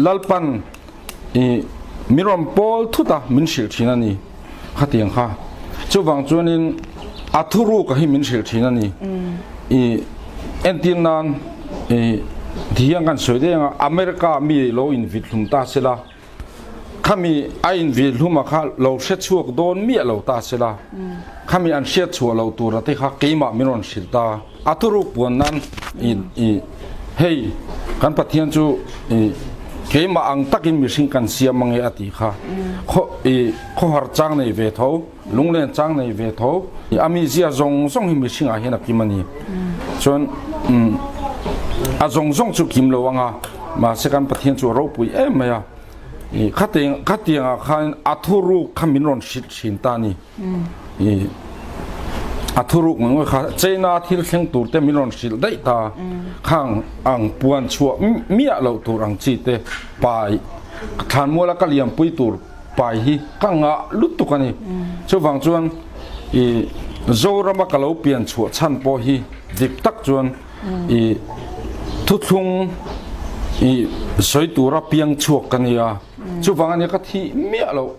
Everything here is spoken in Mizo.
Lalpan i min rawn pawl thut a, min hrilh thin a ni khatiang kha. Chuvang chuanin a thuruk a hi min hrilh thin a ni. I entir nan i tihian kan sawi daih ang a, America mi lo invit hlum ta sela, Khami a invihluma kha lo hre chhuak dawn miah lo ta sela, khami an hriat chhuah loh tura te kha keimah min rawn hrilh ta. A thuruk puan nan i hei kan Pathian chu i keimah ang takin mihring kan siam ange a tih kha khaw i khawhar chang nei ve tho, lunglen chang nei ve tho, a mizia zawng zawng hi mihringah hian a kim a ni. Chuan a zawng zawng chu kim lo anga mahse kan Pathian chu a ropui em mai a. I khatiang khatiangah khan a thuruk kha min rawn hrilh thin ta a ni. I a thuruk ngawih ngawih kha China thil thleng tur te min rawn hrilh daih ta. Khang ang puan chhuah miah loh tur ang chi te pai thlanmuala ka liampui tur pai hi ka ngah lutuk a ni. Chuvang chuan i Zorama ka lo pian chhuah chhan pawh hi dik tak chuan i thuthlung i sawi tura piang chhuak ka nia. Chuvang ania ka thih miah loh.